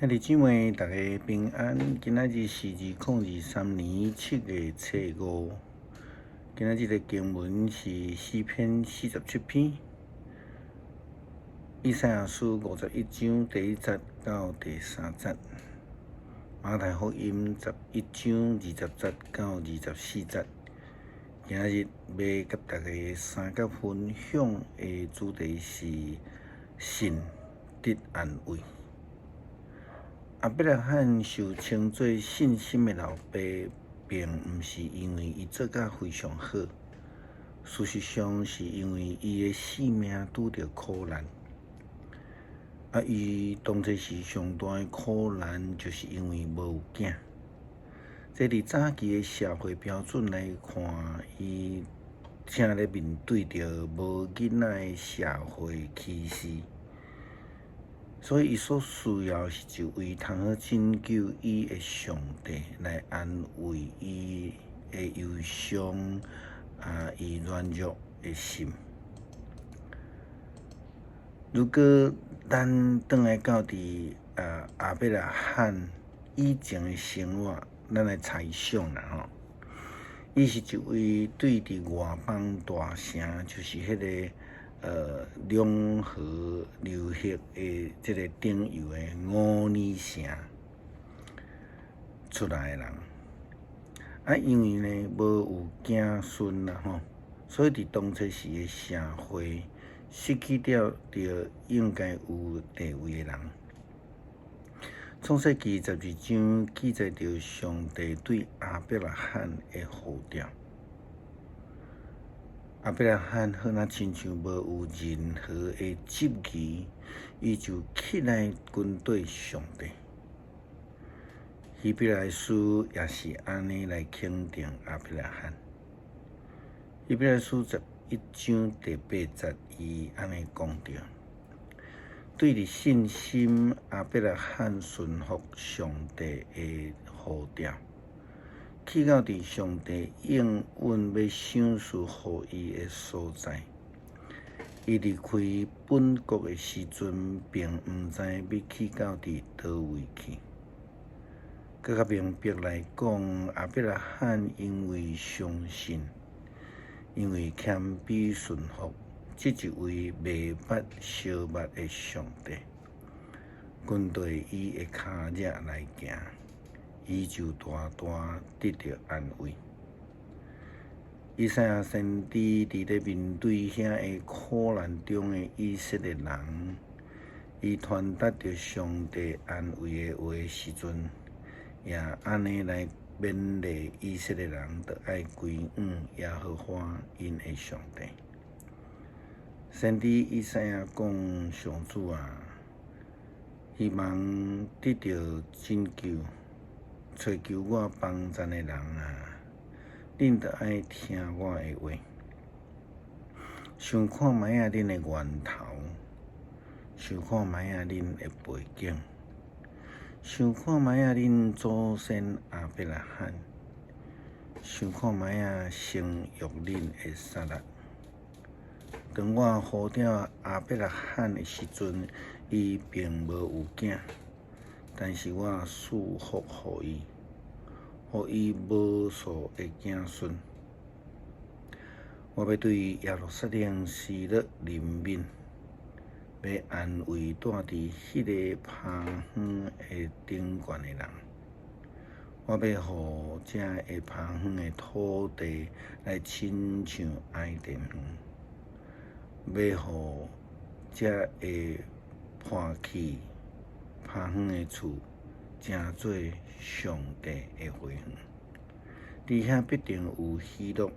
兄弟姊妹，大家平安。今仔日是2023年7月初5。今仔日的經文是詩篇47篇，以賽亞書51章第1節到第3節，馬太福音11章20節到24節。今仔日欲佮大家相佮分享的主題是信得安慰。亞伯拉罕受稱做信心的老爸，並毋是因為伊做甲非常好，事實上是因為伊的性命拄著苦難。啊，伊當初時上大的苦難，就是因為無有囝。這佇早期的社會標準來看，伊正咧面對著無囡仔的社會歧視。所以，伊所需要是一位通好拯救伊的上帝來安慰伊的憂傷，啊，伊軟弱的心。如果咱轉來到佇亞伯拉罕以前的生活，咱來猜想啦吼，伊是一位對佇外邦大城，就是彼個兩河流域的這个頂游的烏爾城出來的人，啊，因為呢無有子孫啦吼，所以佇當初時的社會失去著應該有地位的人。創世記12章記載著上帝對亞伯拉罕的呼召。亞伯拉罕好若親像無有任何的質疑，伊就起來跟綴上帝。希伯來書也是按呢來肯定亞伯拉罕。希伯來書11章第8節，伊按呢講著：對著信心，亞伯拉罕順服上帝的呼召，去到佇上帝應允欲賞賜予伊的所在。伊離開本國的時陣，並毋知欲去到佇佗位去。閣較明白來講，亞伯拉罕因為相信，因為謙卑順服，這一位袂捌相捌的上帝，跟綴伊的跤跡來行，伊就大大得著安慰。以賽亞先知佇咧面對遐个苦難中的以色列人，伊傳達著上帝安慰的話時陣，也按呢來勉勵以色列人，著愛歸向耶和華𪜶的上帝。先知以賽亞講：上主啊，希望得著拯救，揣求我幫贊的人啊，恁著愛聽我的話。想看覓仔恁的源頭，想看覓仔恁的背景，想看覓仔恁祖先亞伯拉罕，想看覓仔生育恁的撒拉。當我呼召亞伯拉罕的時陣，伊並無有囝，但是我賜福予伊，予伊無數的子孫。我欲對耶路撒冷施予憐憫，欲安慰住佇彼个荒園的頂懸的人。我欲予這个荒園的土地來親像伊甸園，欲予這个破棄荒園的厝，成做上帝的花園。佇遐必定有喜樂，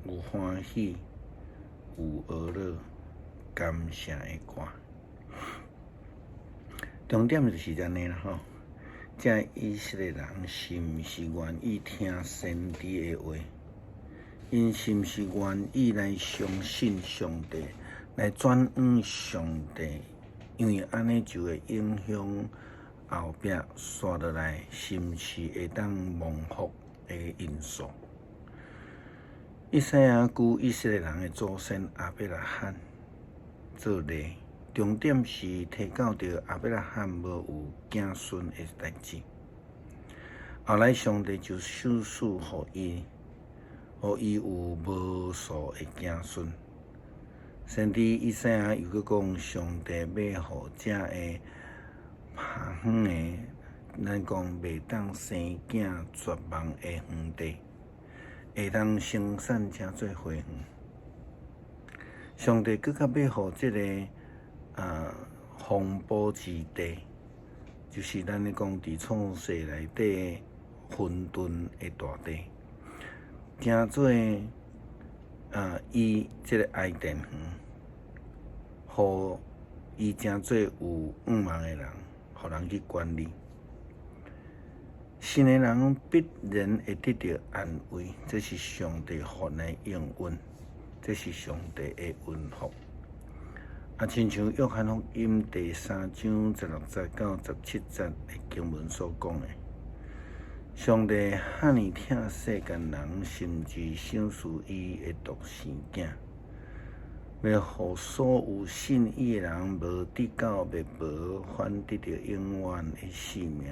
有歡喜，有呵咾感謝的歌。重點就是按呢啦吼，這以色列人是毋是願意聽先知的話？𪜶是毋是願意來相信上帝，來轉向上帝？因為按呢就會影響後壁紲落來，是毋是會當蒙福的因素？以賽亞舉以色列人的祖先亞伯拉罕做例，重點是提到著亞伯拉罕無有子孫的代誌。後來上帝就賞賜予伊，予伊有無數的子孫。先知以賽亞又閣講，上帝欲予這个拍遠的，咱講袂當生囝絕望的園地，會當生產成做花園。上帝閣較欲予這个風暴之地，就是咱咧講佇創世內底混沌的大地，成做伊這个伊甸園，予伊成做有向望的人，予人去管理。信的人必然會得著安慰，這是上帝予咱的應允，這是上帝的恩福。啊，親像約翰福音第三章16節到17節的經文所講的，上帝遐爾疼世間人，甚至賞賜伊的獨生囝，欲予所有信伊的人無得到滅亡，反得著永遠的性命。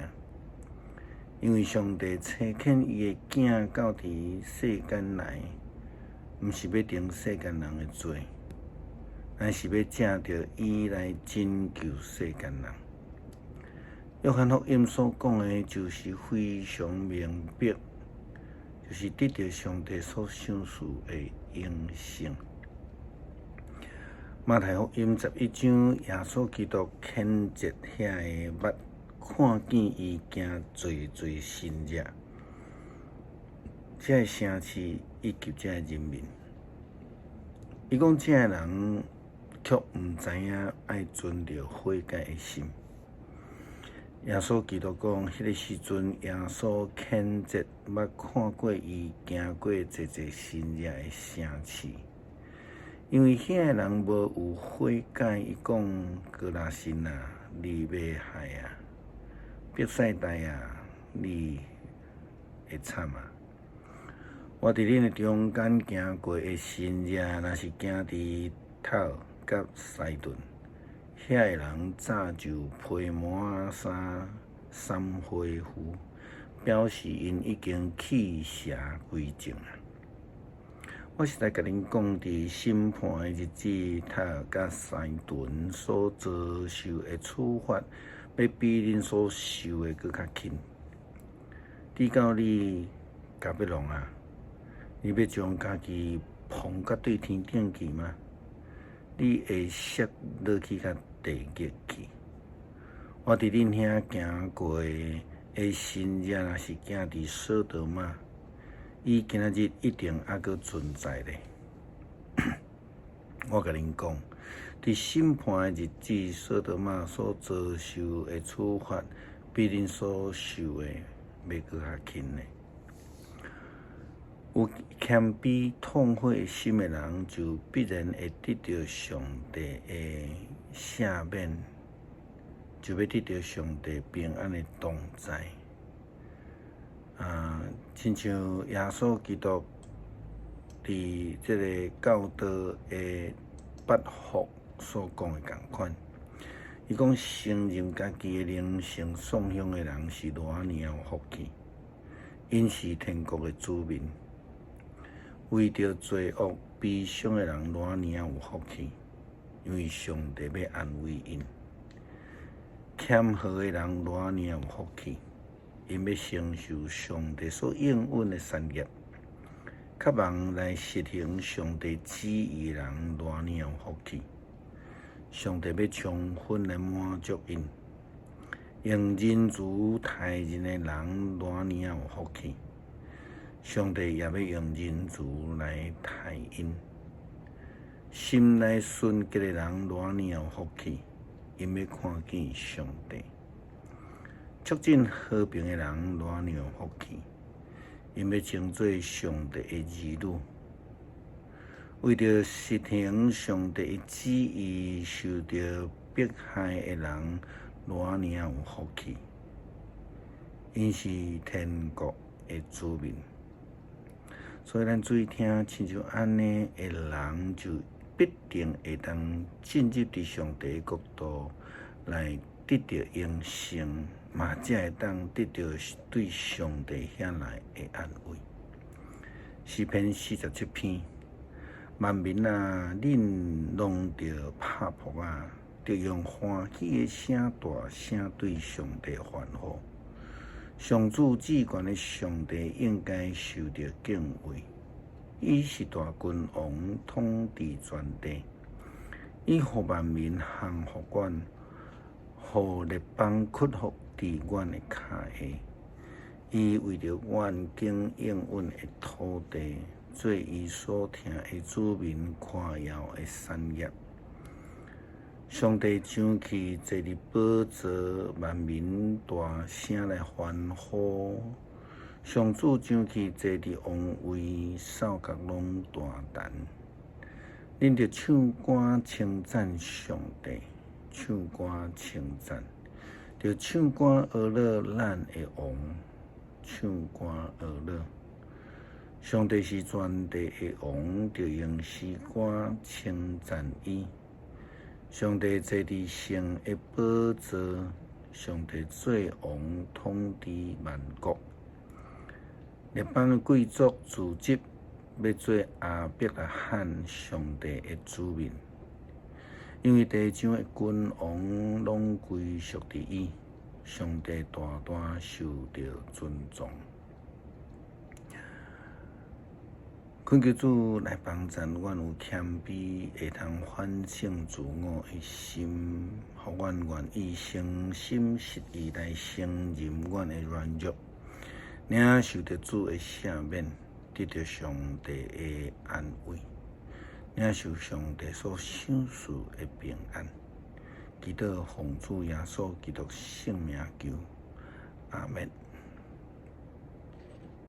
因為上帝差遣伊的囝到佇世間來，毋是欲定世間人的罪，乃是欲藉著伊來拯救世間人。約翰福音所講的，就是非常明白，就是得著上帝所賞賜的永生。馬太福音11章，耶穌基督譴責遐个捌看見伊行濟濟神跡，這个城市以及這個人民。伊講這个人卻毋知影愛存著悔改的心。耶穌基督講，彼個時陣，耶穌譴責捌看過伊行過濟濟神跡的城市，因為遐个人無有悔改。伊講哥拉辛啊，你欲害啊！伯賽大啊，你會慘啊！我佇恁的中間行過的神跡，若是行佇帖耳佮西頓，遐个人早就披麻衫、捎灰布，表示𪜶已經棄邪歸正啊！我實在共恁講，佇審判的日子，帖耳佮西頓所遭受的處罰，欲比恁所受的閣較輕。至到你迦百農啊，你欲將家己捧到對天頂去嗎？你會摔落去到地獄去。我佇恁遐行過的神跡，若是行佇所多瑪，伊今仔日一定猶閣存在咧。我共恁講，佇審判的日子，所多瑪所遭受的處罰，比恁所受的欲閣較輕咧。有謙卑痛悔心的人，就必然會得著上帝的赦免，就欲得著上帝平安的同在。啊，親像耶穌基督佇這个教導的八福所講的仝款，伊講承認家己的靈性喪胸的人是偌爾有福氣，𪜶是天國的子民。為著罪惡悲傷的人偌爾有福氣，因為上帝欲安慰𪜶。謙和的人偌爾有福氣，𪜶欲承受上帝所應允的產業。渴望來實行上帝旨意的人偌爾有福氣，上帝欲充分來滿足𪜶。用仁慈待人的人偌爾有福氣，上帝也欲用仁慈來待𪜶。心內純潔的人偌爾有福氣，𪜶欲看見上帝。促進和平的人偌爾有福氣，𪜶欲稱做上帝的兒女。為著實行上帝的旨意受著迫害的人偌爾有福氣，𪜶是天國的子民。所以咱注意聽，親像按呢的人就必定會當進入佇上帝的國度來得著永生，嘛才會當得著對上帝遐來的安慰。詩篇47篇，萬民啊，恁攏著拍噗仔，著用歡喜的聲大聲對上帝歡呼。上主至懸的上帝應該受著敬畏，伊是大君王，統治全地。伊予萬民降服阮，予列邦屈服佇阮的跤下。伊為著阮經應允的土地，做伊所疼的子民誇耀的產業。上帝上去坐佇寶座，萬民大聲來歡呼。上主上去坐佇王位，獸角攏大彈。恁著唱歌稱讚上帝，唱歌稱讚，著唱歌呵咾咱的王，唱歌呵咾。上帝是全地的王，著用詩歌稱讚伊。上帝坐佇聖的寶座，上帝做王統治萬國。列邦的貴族聚集，欲做亞伯拉罕上帝的子民，因為地上的君王攏歸屬佇伊，上帝大大受著尊崇。懇求主來幫贊阮有謙卑，會通反省自我的心，予阮願意誠心實意來承認阮的軟弱，領受著主的赦免，得著上帝的安慰，領受上帝所賞賜的平安。祈禱奉主耶穌基督聖名求，阿們。